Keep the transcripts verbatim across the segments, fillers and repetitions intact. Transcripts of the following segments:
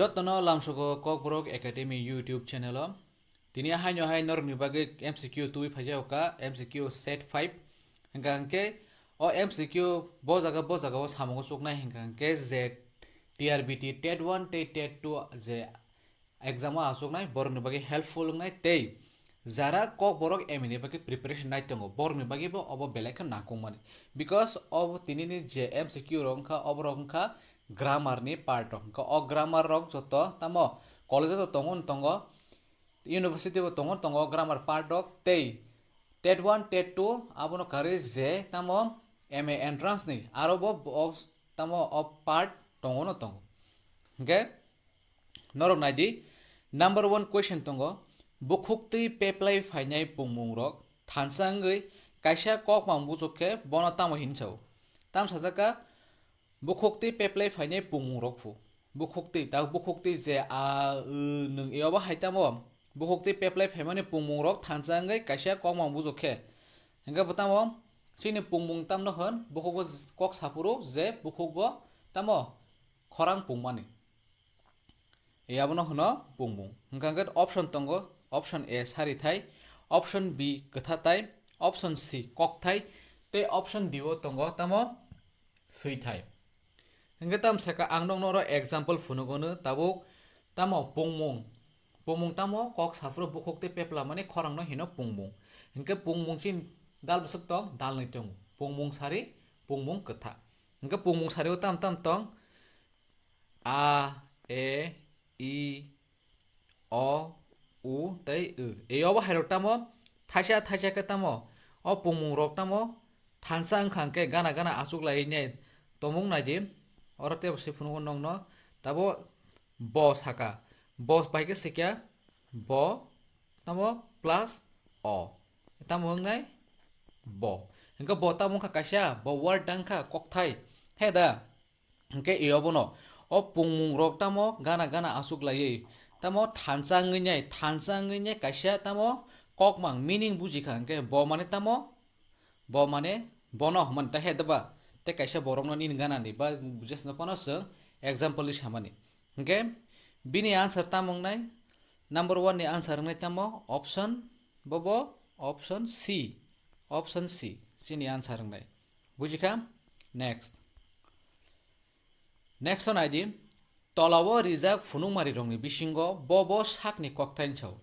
Jotono lamsogo Kokborok Academy YouTube channel o. Tini haino hai norokni bagwi M C Q twi phaijao ka, M C Q set five. Hingka hingke o M C Q bo jaga bo jaga o samungo chuknai hingka hingke je T R B T tet one tei tet two je exam o achuknai borokni bagwi helpful wngnai tei jara Kokborok M A ni bagwi preparation nai tongo borokni bagwi bo obo belai khe nangkukmani, because obo tinini je M C Q rok wngkha oborok wngkha grammar ni part rok, hingke o grammar rok joto tamo college o tongo tongo, university bo tongo tongo grammar part rok tei tet one tet two abono karwi je tamo M A entrance ni aro bo bo tamo o part tongo no tongo. Hingke norok nai di, number one question tongo, bukhuk twi peplai phainai pungmung rok thansa wngwi kaisa kokmang buchuk khe bono tamo hin sao? Tam sajak kha, bukhuk twi peplai phainai pungmung rok phu. Bukhuk twi, tak bukhuk twi je a, ü, nwng e obo hai tamo. Bukhuk twi peplai phaimani pungmung rok thansa wngwi kaisa kokmang buchuk khe. Hingke bo tamo chini pungmung tamno hwn, bukhuk bo kok saphuru je bukhuk bo tamo khorang pungmani. E abono hwno pungmung. Hingka hingke option tongo, option A sarithai, option B kwthatai, option C kokthai, tei option D o tongo tamo swithai. Hingke tam saka ang nokno oro example phunugono tabuk tamo pungmung. Pungmung tamo kok saphuru bukhuk tei pepla mani khorang no hino pungmung. Hingke pungmung chin dal bwswk tong, dal nwi tongo. Pungmung sari, pungmung kwtha. Hingke pungmung sari o tam tam tong, A, E, I, O, U tei W. E obo hairok tamo thaisa thaisa khe tamo o pungmung rok tamo thansa wngkha hwnkhe gana gana achuk lai nai tongmung nai di. Oro tei se phunukgo nokno tabo bo saka. Bo bai khe sikya bo tamo plus o. Tamo wngnai bo. Hwnkhe bo tamo wngkha kaisa bo word wngkha kokthai. He da? Hingke e obono o pungmung rok tamo gana gana achuk laiwi tamo thansa wngwi nai, thansa wngwi nai kaisa tamo kokmang meaning bujikha hingke bo mane tamo, bo mane bono hwnmani ta he deba tei kaisa borokno nini gana ni ba bujesno phano chwng example ni samani. Hingke bini answer tamo wngnai, number one ni answer wngnai tamo option, bobo option C, option C chini answer wngnai. Bujikha? Next. Next o nai di, tolao rijak phunukmarirokni bisingo bo bo sakni kokthai wngsa o.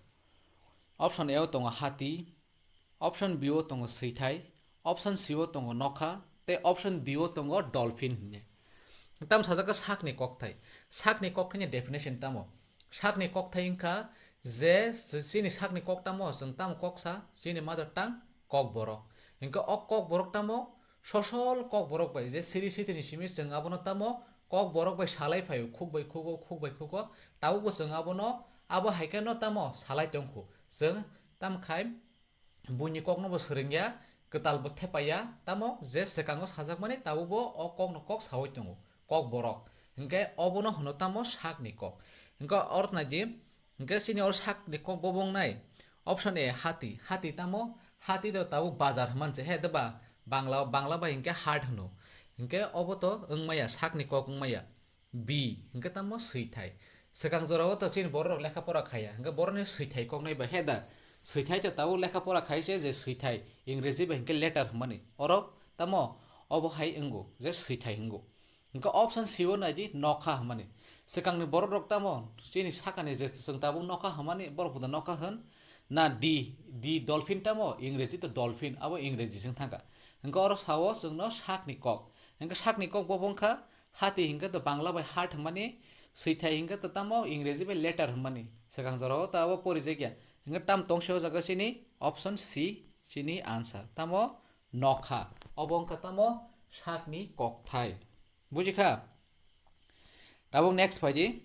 Option A o tongo hati, option B o tongo swithai, option C o tongo nokha, tei option D o tongo dolphin hinwi. Tamo sajak khe sakni kokthai. Sakni kokthaini definition tamo? Sakni kokthai wngkha je chini sakni kok tamo, chwng tamo kok sa, chini mother tongue Kokborok. Hingkhe o Kokborok tamo sosol Kokborok bai, je siri sitini simi chwng abono tamo Kokborok bai salai phaio, khuk bai khugo, khuk bai khugo, tabukbo chwng abono, abo hai kheno tamo salai tongkhu. Chwng tamkhai buini kokno bo swrwngya, kwtal bo thepaiya, tamo je swkango sajakmani tabukbo o kokno kok saui tongo, Kokborok. Hingkhe obono hwno tamo sakni kok. Hingkhe oro naidi, hingkhe chini oro sakni kok bobo wngnai. Option A, hati. Hati tamo? Hati do tabuk bazar hwnmani se, he, doba? Bangla, Bangla bai hingkhe hat hwno. Hingkhe obo to wngmaya, sakni kok wngmaya. B, hingkhe tamo swithai. Swkang jorao to chini bororok lekha pora khaiya. Hingkhe boroni swithai koknai ba, he da? Swithai to tabuk lekha pora khai se je swithai. Ingreji bai hingkhe letter hwnmani. Oro tamo? Obo hai wngo, je swithai wngo. Hingkhe option C o nai di, nokha hwnmani. Swkangni bororok tamo chini sakani je chwng tabuk nokha hwnmani, borok bo nokha hwn. Na D, D dolphin tamo? Ingreji to dolphin, abo Ingreji se wng thangkha. Hingkhe oro sao chwngno sakni kok. Hingkhe sakni kok bo wngkha hati hingkhe to Bangla bai hat hwnmani, swithai hingkhe to tamo Ingreji bai letter hwnmani. Swkang jorao to abo porijakya. Hingkhe tam tongse o jaga chini option C chini answer. Tamo? Nokha. Obo wngkha tamo? Sakni kokthai. Bujikha? Tabuk next phai di.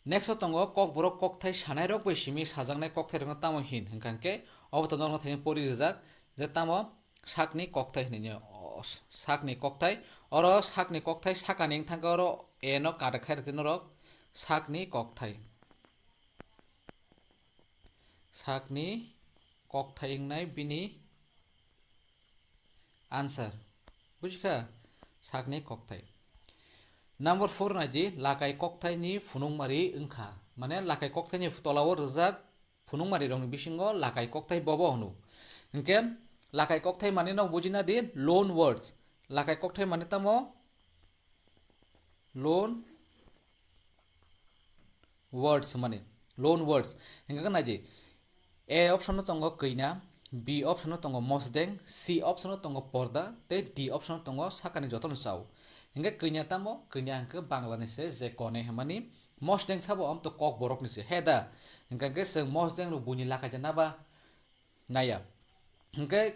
Next o tongo Kokborok kokthai sanairok bai simi sajaknai kokthairokno tamo hin hwnkha hwnkhe obo to norokno thani pori rijak je tamo sakni kokthai hinwi, o, sakni kokthai. Oro sakni kokthai sakani wngthangkhe oro A no katok khai rwdi norok, sakni kokthai. Sakni kokthai wngnai bini answer. Bujikha? Sakni kokthai. Number four nai di, lakai kokthaini phunukmari wngkha. Mane lakai kokthaini tolao rwjak phunukmari rokni bisingo lakai kokthai bobo hwno. Hinkhe lakai kokthai mane no bujina di loan words. Lakai kokthai mane tamo loan words mane, loan words. Hinkhe nai di, A option o tongo kwina, B option o tongo mosdeng, C option o tongo porda, tei D option o tongo sakani jotono chao. Hinkhe kwina tamo? Kwina hinkhe Bangla ni se je kone hwnmani, mosdeng sabo am to kok borok ni se, he da? Hinkhe chwng mosdeng rok buini lakai da na ba? Naiya. Hinkhe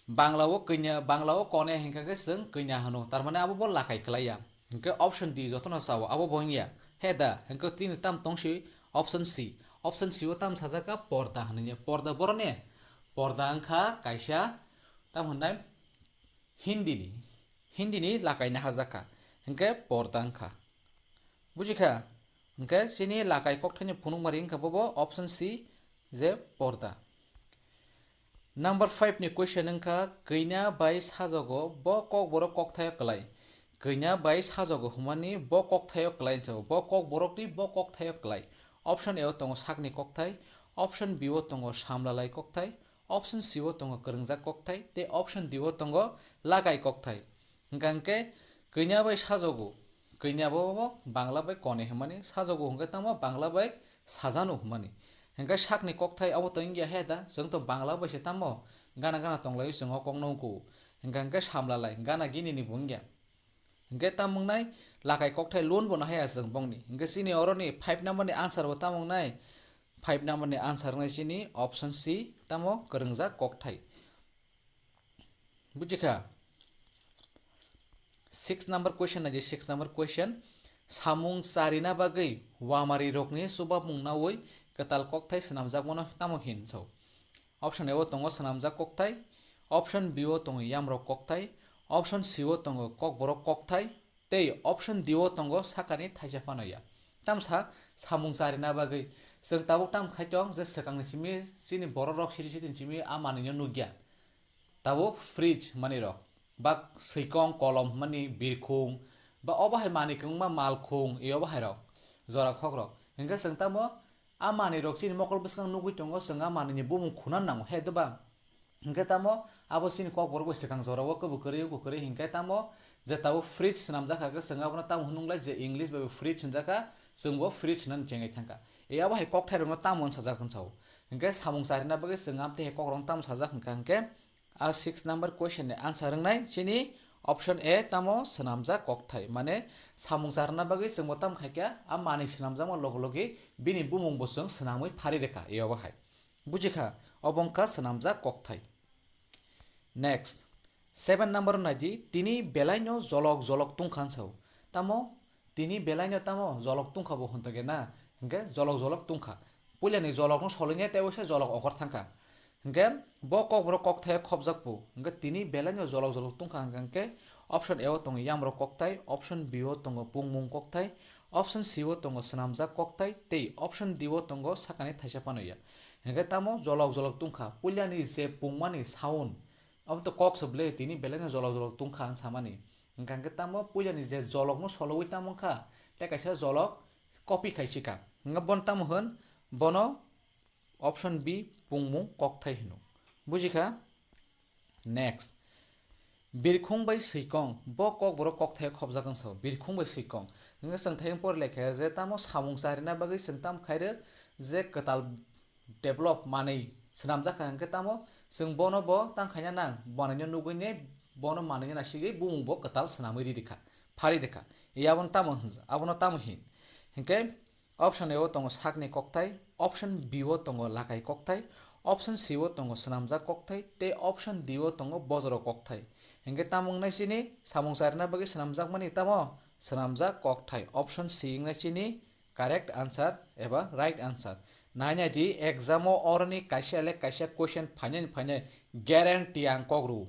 Bangla o kwina, Bangla o kone hinkhe chwng kwina hwno, tar mane abo bo lakai kwlaiya. Hinkhe option D jotono chao, abo bo wngya, he da? Hinkhe tini tam tongsi option C. Option C o tam sajak kha porda hinwi. Porda borok ni? Porda wngkha kaisa tam hwnnai Hindi ni, Hindi ni lakai na hajak kha, hinkhe porda wngkha. Bujikha? Hinkhe chini lakai kokthaini phunukmari wngkha bobo option C, je porda. Number five ni question wngkha, kwina bai sajogo bo kokborok kokthaio kwlai. Kwina bai sajogo hwnmani bo kokthaio kwlai hinsa, bo kokborokni bo kokthaio kwlai. Option A o tongo sakni kokthai, option B o tongo samlalai kokthai, option C o tongo kwrwngjak kokthai, tei option D o tongo lakai kokthai. Hingkha hinkhe kwina bai sajogo, kwina bo Bangla bai kone hwnmani, sajogo hinkhe tamo Bangla bai sajano hwnmani. Hinkhe sakni kokthai abo to wngya he da, chwng to Bangla bai se tamo gana gana tonglaio chwng o kok nungkhu. Hingkha hinkhe samlalai, gana gini ni bo wngya. Hinkhe tamo wngnai lakai kokthai loan bo no haya chwng bongni. Hinkhe chini oroni five number ni answer bo tamo wngnai? Five number ni answer wngnai chini option C, tamo kwrwngjak kokthai. Bujikha? Six number question nai di, six number question. Samung charina bagwi wamari rokni chubamung naui kwtal kokthai swnamjakmano tamo hin tho? Option A o tongo swnamjak kokthai, option B o tongo yamrok kokthai, option C o tongo kokborok kokthai, tei option D o tongo sakani thaisa phano ya. Tamsa samung charina bagwi chwng tabuk tam khai tong je swkangni simi chini borok rok siri siri simi a manwino nukya. Tabuk fridge manwi rok, ba swikong kolom hwnmani birkhung, ba obo hai manwi kwbangma malkhung, e obo hai rok jora khok rok. Hinkhe chwng tamo a manwi rok chini mokol bwskang nugwi tongo, chwng a manwini bumung khuna nango he doba? Hinkhe tamo abo chini kokborok bai swkang jora o kwbwi kwrwi kwrwi hinkhe tamo je tabuk fridge swnamjak kha khe chwng abono tamo hwnwi nunglai je English bai bo fridge hwnjak kha, chwng bo fridge hwnwi chengwi thangkha. E abo hai kokthai rokno tamo hwn sajak hwn sao? Hinkhe samung charina bagwi chwng amtwi hai kokrok tamo sajak hwnkha hinkhe a six number question ni answer wngnai chini option A, tamo swnamjak kokthai, mane samung charna bagwi chwngbo tamo khaikha a manwi swnamjakma logi logi bini bumung bo chwng swnamwi phari rwkha e obo hai. Bujikha? Obo wngkha swnamjak kokthai. Next, seven number nai di, tini belaino jolok jolok tungkha hwn sao. Tamo? Tini belaino tamo jolok tungkha bo hwn tongkhe na, hinkhe jolok jolok tungkha. Puilani jolokno soloinai tei waisa jolok okor thangkha. Hinkhe bo kokborok kokthaio khopjak bo. Hinkhe tini belaino jolok jolok tungkha hinkhe option A o tongo yamrok kokthai, option B o tongo pungmung kokthai, option C o tongo swnamjak kokthai tei option D o tongo sakani thaisa phano ya. Hinkhe tamo jolok jolok tungkha, puilani je pungmani sound, abo to kok se ble, tini belaino jolok jolok tungkha ang samani. Hinkha hinkhe tamo puilani je jolokno solowi tamo wngkha, tei kaisa jolok copy khaisika. Hinkhe bono tamo hwn? Bono option B, pungmung kokthai hino. Bujikha? Next, birkhung bai swikong, bo kokborok kokthaio khopjak wng sao, birkhung bai swikong. Hinkhe chwng thaiung pori laikha je tamo samung charina bagwi chwng tamo khairwk je kwtal develop manwi swnamjak kha, hinkhe tamo chwng bono bo tamo khaina nang, manwino nugwi ne bono manwino nasigwi bumung bo kwtal swnamwi ri rikha, phari rikha. E abono tamo hwnja-, abono tamo hin? Hinkhe option A o tongo sakni kokthai, option B o tongo lakai kokthai, option C o tongo swnamjak kokthai tei option D o tongo bojoro kokthai. Hinkhe tamo wngnai chini samung charina bagwi swnamjakmani tamo? Swnamjak kokthai, option C wngnai chini correct answer eba right answer. Nainai di exam o oroni kaisa le kaisa question phainai phainai guarantee ang kok rw.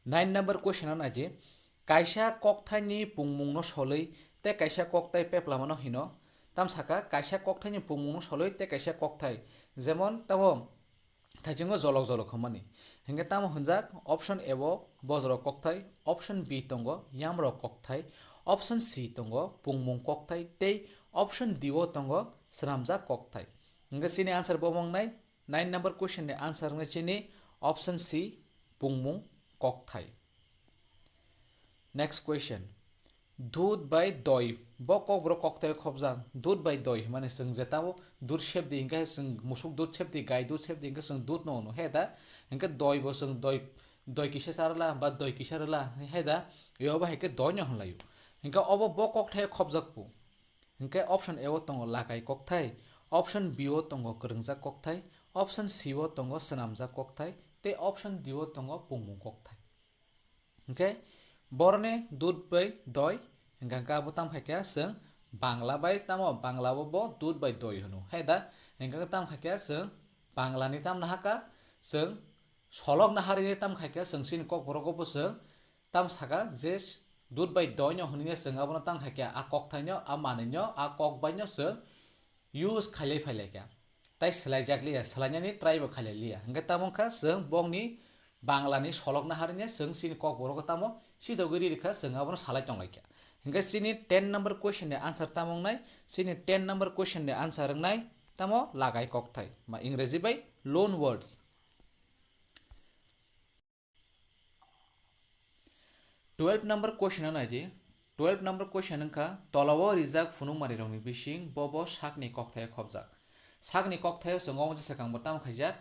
Nine number question o nai di, kaisa kokthaini pungmungno solwi tei kaisa kokthai peplamano hino. Tam sakha kaisa kokthaini pungmungno solwi tei kaisa kokthai, jemon tamo Thaichungo jolok jolok hwnmani. Hinkhe tamo hwnjak, option A o bojorok kokthai, option B tongo yamrok kokthai, option C tongo pungmung kokthai, tei option D o tongo swnamjak kokthai. Hinkhe chini answer bo wngnai, nine number question ni answer wngnai chini option C, pungmung kokthai. Next question. Dud bai doi. Bo kokborok kokthai khobjak. Dud bai doi hwnmani chwng je tamo dud sepdi hinkhe chwng musuk dud sepdi, gai dud sepdi hinkhe chwng dud no hwno, he da? Hinkhe doi bo chwng doi, doi kisa cha rwla ba doi kisa rwla, he da? Yobo haikhe doi no hwnlaio. Hinkhe obo bo kokthai khobjak bo. Hinkhe option A o tongo lagai kokthai, option B o tongo kwrwngjak kokthai, option C o tongo swnamjak kokthai, tei option D o tongo pungmung kokthai. Hinkhe boroni dud bai doi, hinkhe abo tam khaikhe chwng Bangla bai tamo, Bangla o bo dud bai doi hwno, he da? Hinkhe tam khaikhe chwng Bangla ni tam nahaka, chwng solok naharini tam khaikhe chwng chini kokborok o bo chwng tam saka je dud bai doi no hwnwi chwng abono tam khaikhe a kokthai no, a manwi no, a kok bai no chwng use khailai phailaikha. Tai swlaijak liya, swlainani try bo khailai liya. Hinkhe tamo wngkha chwng bongni Bangla ni solok naharini chwng chini kokborok o tamo sidogwi ri rikha, chwng abono salai tonglaikha. Hinkhe chini ten number question ni answer tamo wngnai, chini ten number question ni answer wngnai tamo lagai kokthai, ma Ingreji bai loan words. Twelve number question o naidi. Twelve number question wngkha, tolao rijak phunukmarirokni bising bobo sakni kokthaio khobjak. Sakni kokthaio chwng omo jesa kangbo tamo khaijak,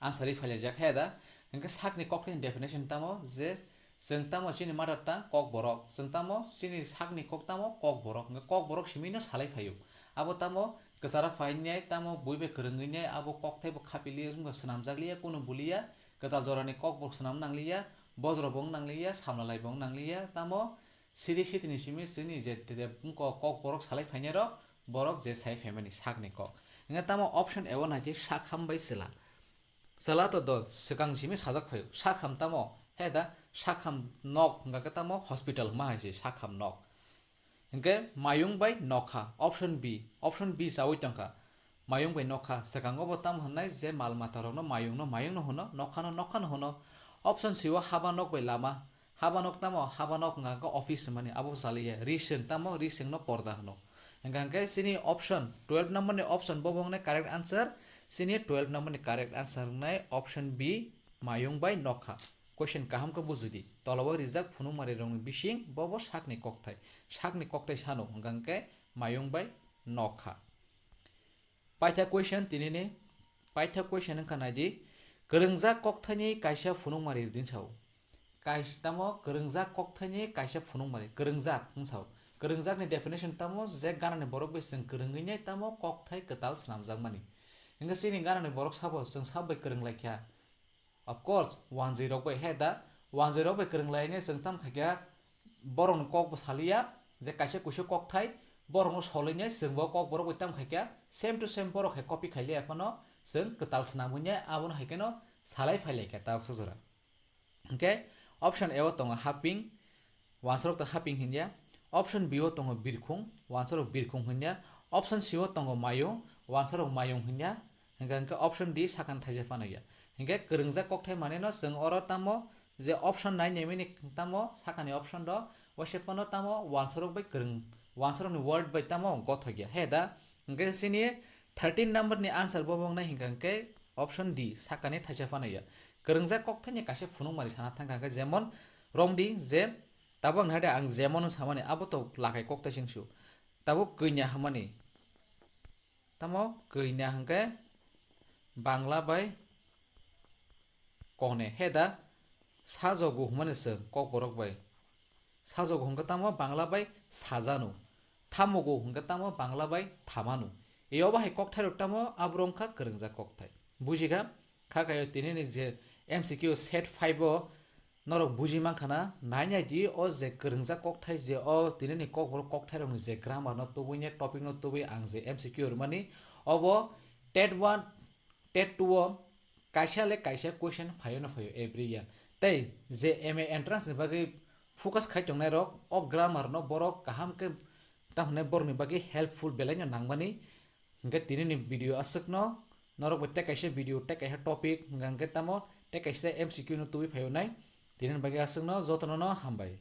answer ri phailaijak, he da? Hinkhe sakni kokthai ni definition tamo je chwng tamo chini mother tongue kokborok, chwng tamo chini sakni kok tamo kokborok, hinkhe kokborok simi no salai phaio. Abo tamo kwcharo phainai, tamo bui bai kwrwngwi nai, abo kokthai bo khapili wngkha, swnamjak liya, kunu buliya, kwtal jorani kok bo swnam nangliya, bojro bo wng nangliya, samlalai bo wng nangliya, tamo siri sitini simi chini je te-, te-, wngkha kokborok salai phainai rok, borok je sai phaimani sakni kok. Hinkhe tamo option A o naikhe sakham bai chwla. Chwla to do swkang simi sajak phaio, sakham tamo, he da, sakham nok hwnkha khe tamo hospital hwnma hai se sakham nok. Hinkhe mayung bai nokha, option B, option B chaui tongkha. Mayung bai nokha, swkango bo tamo hwnwi je mal mata rokno mayungno mayungno hwno, nokhano nokhano hwno. Option C o haba nok bai lama, haba nok tamo, haba nok hwnkha khe office hwnmani, abo chaliya. Riseng tamo, risengno porda hwno. Hwnkha hwnkhe chini option, twelve number ni option bo wngnai correct answer, chini twelve number ni correct answer wngnai option B, mayung bai nokha. Question kaham khe bujidi, tolao rijak phunukmari rokni bising bobo sakni kokthai, sakni kokthai sano hwnkha hwnkhe mayung bai nokha. Paitha question tinini, paitha question wngkha naidi, kwrwngjak kokthaini kaisa phunukmari din sao. Kais-, tamo kwrwngjak kokthaini kaisa phunukmari, kwrwngjak wng sao. Kwrwngjak ni definition tamo je ganani borok bai chwng kwrwngwi nai tamo kokthai kwtal swnamjakmani. Hinkhe chini ganani borok sabo chwng sabo bai kwrwng laikha. Of course, wanjwi rok bai, he da, wanjwi rok bai kwrwng lainai chwng tam khaikha borokni kok bo saliya, je kaisa kuisu kokthai, borokno solwinai chwngbo kok borok bai tam khaikha, same to same borok hai copy khailiya phano chwng kwtal swnamwi nai abono hai kheno salai phailaikha tabuk sojora. Hinkhe option A o tongo haping, wansorok to haping hinya. Option B o tongo birkhung, wansorok birkhung hinya. Option C o tongo mayung, wansorok mayung hinya. Hinkhe, hinkhe option D sakhan thaisa phano ya. Hinkhe kwrwngjak kokthai manwi no chwng oro tamo je option nai nai mini tamo sakani option rok, waisa phano tamo wansorok bai kwrwng, wansorokni word bai tamo gothok ya. He da, hinkhe chini thirteen number ni answer bo wngnai hinkha hinkhe option D sakani thaisa phano ya. Kwrwngjak kokthaini kaisa phunukmari sana thangkha hinkhe jemon romdi je tabuk ang naide ang jemon samani abo to lakai kokthai singsu. Tabuk kwinya hwnmani. Tamo kwinya hwnkhe Bangla bai kone, he da? Sajogo hwnmani chwng kokborok bai. Sajogo hwnkhe tamo Bangla bai sajanu. Thamogo hwnkhe tamo Bangla bai thamanu. Eobo hai kokthairok tamo aborok wngkha kwrwngjak kokthai. Bujikha? Kha kaio tinini je M C Q set five o norok buji mankha na, nai nai di o je kwrwngjak kokthai je o tinini kokborok kokthairokni je grammar no tubui ne topic no tubui ang je M C Q rwmani, obo tet one, tet two o kaisa le kaisa question phaio no phaio every year. Tei je M A entrance ni bagwi focus khai tongnai rok o grammar no borok kaham khe tamo hwnwi borokni bagwi helpful belai no nangmani. Hinkhe tinini video aswkno Norok bai tei kaisa video, tei kaisa topic, hwnkha hwnkhe tamo tei kaisa M C Q no tubui phaio nai. Tini bagwi aswkno jotono no hambai.